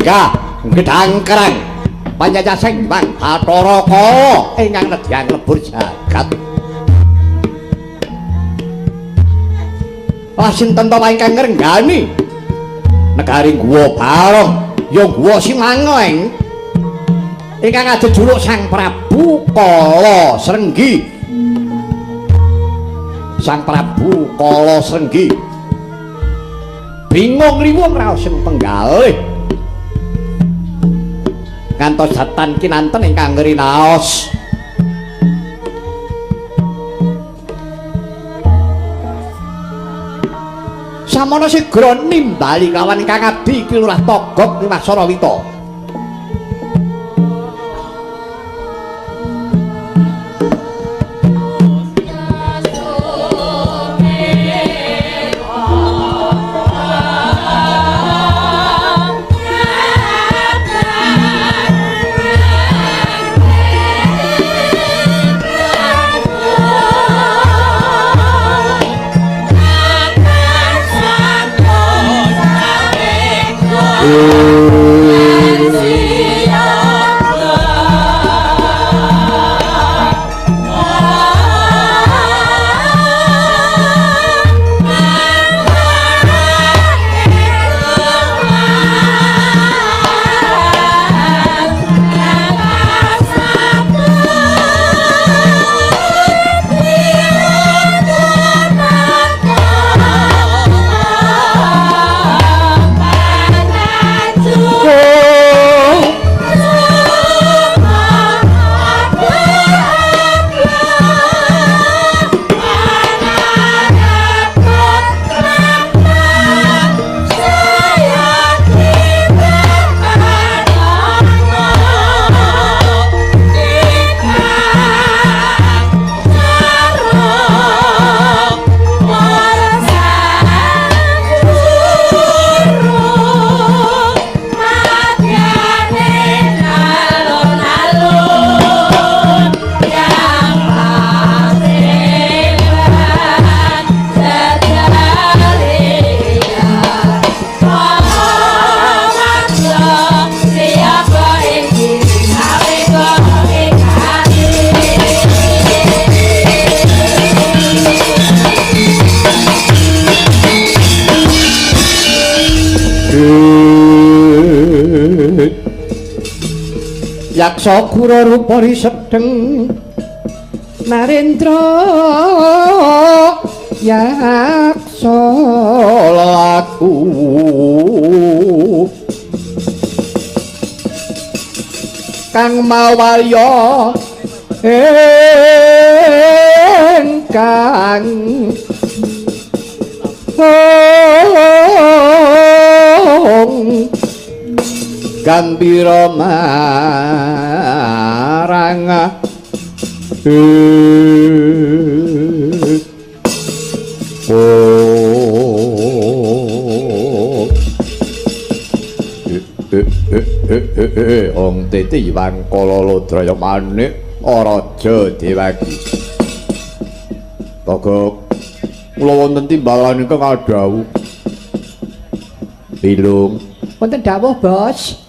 Lingga gedang kerang panjajasing Bang Bathara Kala ingkang nedyang lebur jagat. Lah sinten to ingkang ngrenggani negari Guwa Barong ya Guwa Simangeng ingkang ajejuluk Sang Prabu Kala Srenggi. Sang Prabu Kala Srenggi bingung riwung raos ing penggalih ngantos datan kinanten ingkang ngrinaos. Samono sigra nimbali kawan ingkang abdi Ki Lurah Togog Nimas Sarawita. Yaksa kura rupa risedeng Narendra yaksa laku kang mawalya ingkang gambira marang Ong titi Iwang Kala Ludraya manik Raja Dewaki. Togok kula wonten timbalan ingkang adhawuh. Bilung wonten dawuh, Bos.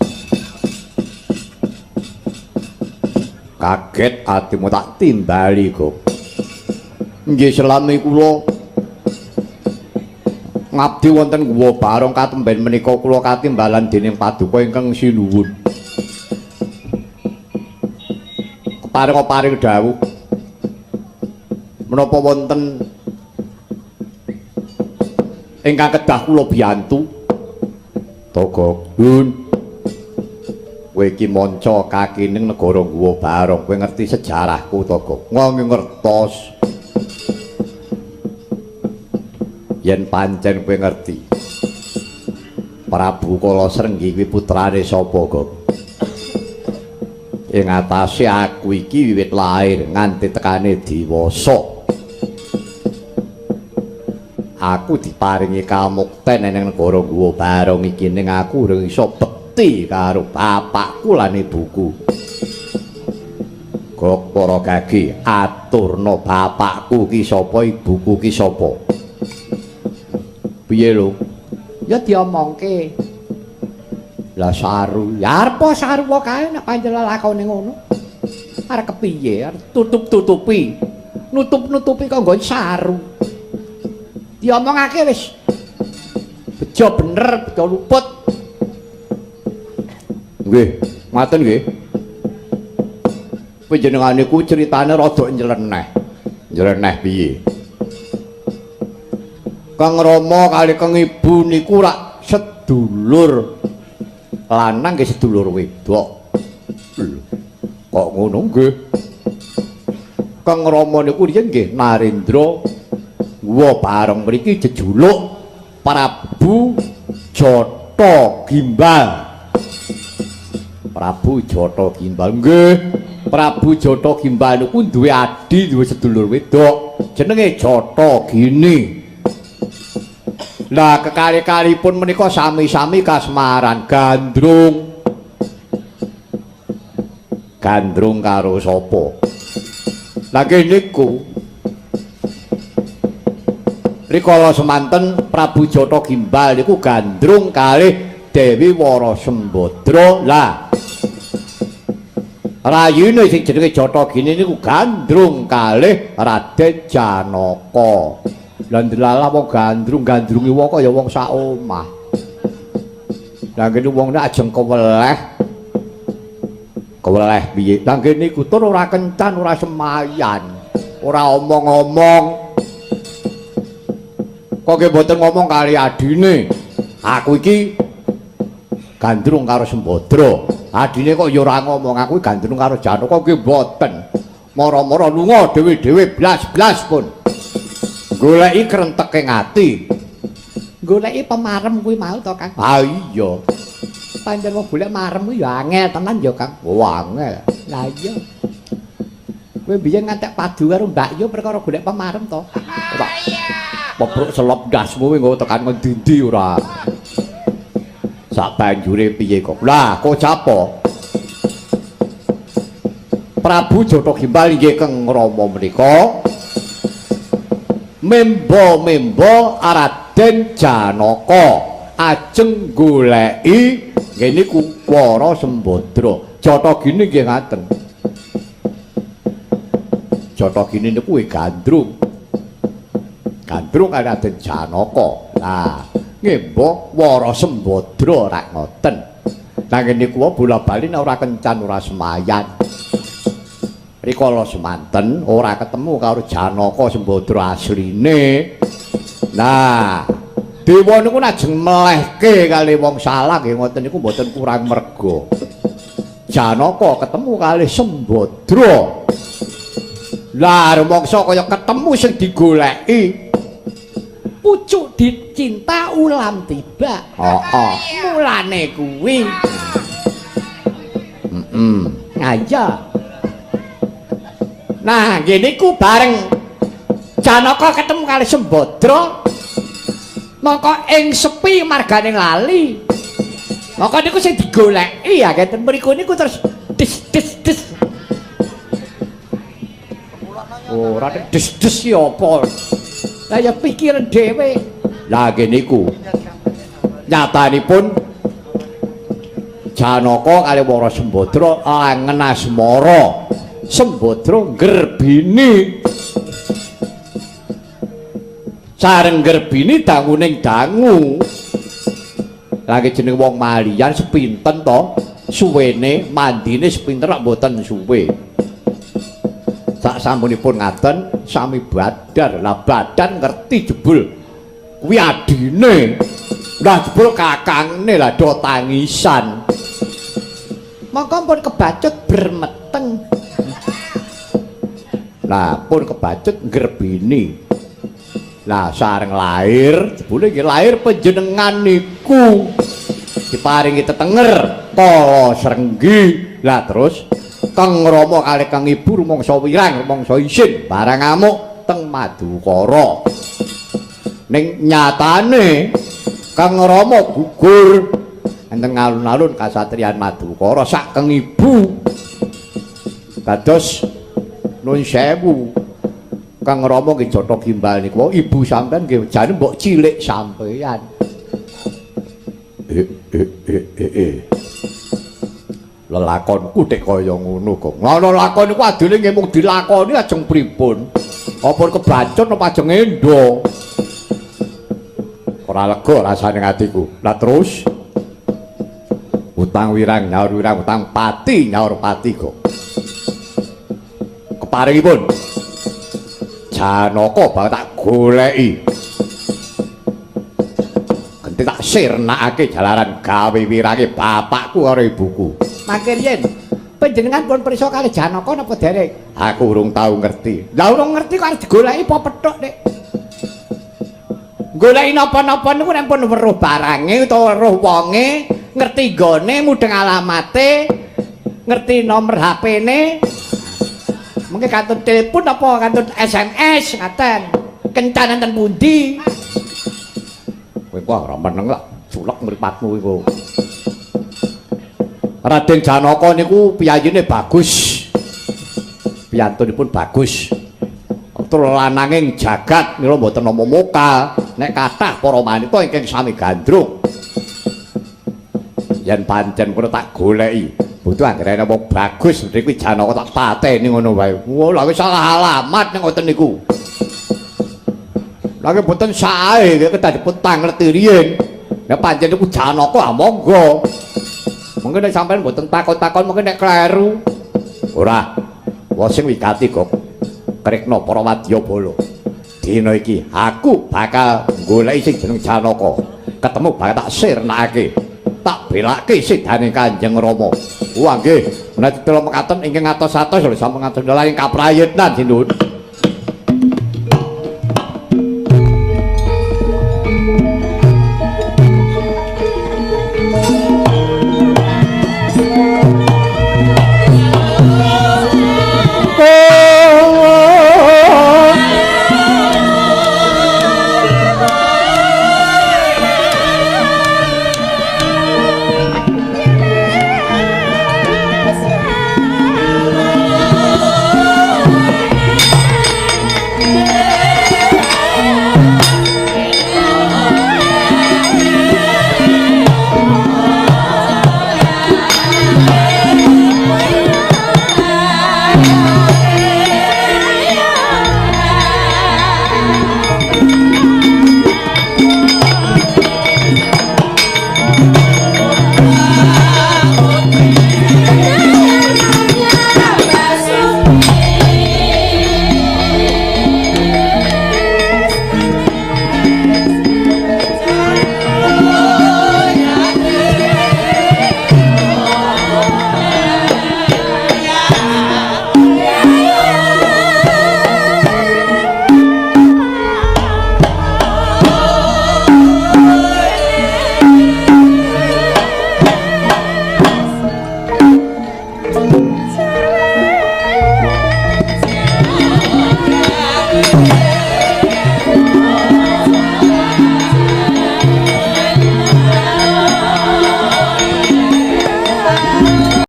Kaget atimu tak timbali kok. Nggih selami kula ngabdi wonten Guwa Barong katemben menika kula katimbalan dening paduka ingkang sinuwun. Keparing paring dawuh menapa wonten ingkang kedah kula biyantu? Togok, Yun. Kowe iki manca kakining negara Guwa Barong, kowe ngerti sejarahku Togok? Wong ngertos. Yen pancen kowe ngerti Prabu Kala Srenggi kuwi putrane sapa, Gok? Ing atase aku iki wiwit lair nganti tekane dewasa. Aku diparingi kamukten ning negara Guwa Barong iki ning aku urung iso bekti karo bapakku lan ibuku. Gok para gagi aturna bapakku ki sapa, ibuku ki sapa? Piye lho? Ya diomongke. Lah saru. Ya arep sarwa kae nek pancen lelakone ngono. Arep kepiye? Arep tutup-tutupi. Nutup-nutupi kok nggon saru. Diomongake wis. Bejo bener, bejo luput. Nggih, ngaten nggih. Panjenengan niku critane rada nyleneh. Nyleneh piye? Kang Rama kali Kang Ibu niku rak sedulur lanang nggih sedulur wedok. Lho, kok ngono nggih? Kang Rama niku riyen nggih Narendra Guwa Barong mriki jejuluk Prabu Jata Gimbal. Prabu Jata Gimbal nggih. Prabu Jata Gimbal niku duwe adi, duwe sedulur wedok jenenge Jata Gini. Lah kekali-kalipun menika sami-sami kasmaran gandrung. Gandrung karo sapa? Lah nggih niku rikala semanten Prabu Jata Gimbal niku gandrung kalih Dewi Warasembadra. Lah rayine sing jenenge Jata Gini niku gandrung kalih Raden Janaka. Lah ndelalah wong gandrung-gandrungi wong kaya wong sak omah. Lah ngene wong nek ajeng keweleh. Keweleh piye? Lah ngene iku tur ora kencan, ora semayan, ora omong-omong. Kok nggih mboten ngomong kali adine. Aku iki gandrung karo Sembadra. Adine kok ya ora ngomong, aku gandrung karo Janaka nggih mboten. Mara-mara lunga dhewe-dhewe blas-blas pun. Goleki krenteke ati. Goleki pemarem kuwi mau to, Kang? Ha iya. Pancen wong golek marem kuwi ya angel tenan ya, Kang. Oh, angel. Lah iya. Kowe biyen ngantek padu karo Mbak Yo perkara golek pemarem to? Ora. Pepruk selop ndasmu kuwi nggo tekan ngendi-endi ora. Sak banjure piye kok? Lah, kok sapa? Prabu Jata Gimbal inggih Kang Rama menika memba-memba Raden Janaka ajeng goleki nggih niku Warasembadra. Jata Gini nggih ngaten. Jata Gini niku gandrung. Gandrung kali Raden Janaka. Nah, ngemba Warasembadra rak ngoten. Nanging niku bola-bali nek ora kencan ora semayan. Rikala semanten ora ketemu karo Janaka Sembadra asline. Nah, dewa niku lajeng melehke kali wong salah nggih ngoten niku mboten kurang merga. Janaka ketemu kali Sembadra. Lah rumangsa kaya ketemu sing digoleki. Pucuk dicinta ulam tiba. Heeh. Mulane kuwi. Heeh. Iya. Nah, nggih niku bareng Janaka ketemu kali Sembadra. Mongko ing sepi margane lali. Mongko niku sing digoleki ya ngeten mriku niku terus des des des. Ora des des ya apa? Lah ya pikiran dhewe. Lah nggih niku. Nyatanipun Janaka kali Warasembadra langen asmara. Sembadra nggerbini. Sareng nggerbini danguning dangu. Lagi jeneng wong malian sepinten to suwene mandine sepinten rak mboten suwe. Sak sampunipun ngaten sami badar. Lah badan ngerti jebul kuwi adine. Lah jebul kakangne lah do tangisan. Mongko pun kebacut bermeteng. Lah pun kebacut nggerbini. Lah sareng lahir jebule nggih lahir panjenengan niku diparingi tetenger Kala Srenggi. Lah terus Kang Rama kalih Kang Ibu rumangsa wirang rumangsa isin barang ngamuk teng Madukara. Ning nyatane Kang Rama gugur enten alun-alun kasatriyan Madukara sak Kang Ibu. Kados nun sewu Kang Rama nggih Jata Gimbal niku ibu sampean nggih jane mbok cilik sampean. eh eh eh eh. Lelakonku tek kaya ngono kok. Ngono lakon iku adine nggih mung dilakoni ajeng pripun? Apa kebacut apa ajeng endo? Ora lega rasane atiku. Lah terus utang wirang nyaur wirang, utang pati nyaur pati kok. Keparingipun Janaka bakal tak goleki. Genti tak sirnakake jalaran gawe wirange bapakku karo ibuku. Mangke riyen panjenengan pun pirsa kalih Janaka napa dereng? Aku urung tau ngerti. Lah urung ngerti kok arep digoleki apa pethuk, Dik? Goleki napa-napa niku nek pun weruh barange utawa weruh wonge, ngerti nggone, mudheng alamate, ngerti nomor HP-ne. Mungkin kantun telepon apa kantun SMS ngaten. Kencan enten pundi? Kowe kok ora meneng lah, culek mripatmu iku. Raden Janaka niku piyayine bagus. Piyantunipun bagus. Tur lananging jagat mila mboten nama mokal, nek kathah para manita ingkang sami gandrung. Yen pancen kula tak goleki, butuh anggere ana wong bagus mriki Janaka tak pateni ngono wae. Wah, lha wis salah alamat nek ngoten niku. Lha mboten sae nggih kedah dipun tangleti riyin. Nek pancen niku Janaka ah monggo. Mungkin nek sampean mboten takon-takon mungkin nek kleru. Ora. Wah sing wigati kok. Krekna para wadyabala. Dina iki aku bakal goleki sing jeneng Janaka. Ketemu bakal tak sirnakake. Tak belake sidane Kanjeng Rama. Wah nggih, menawi tetela mekaten ingkang ngatos-atos lho sampun ngatos laing kaprayitnan sinuwun.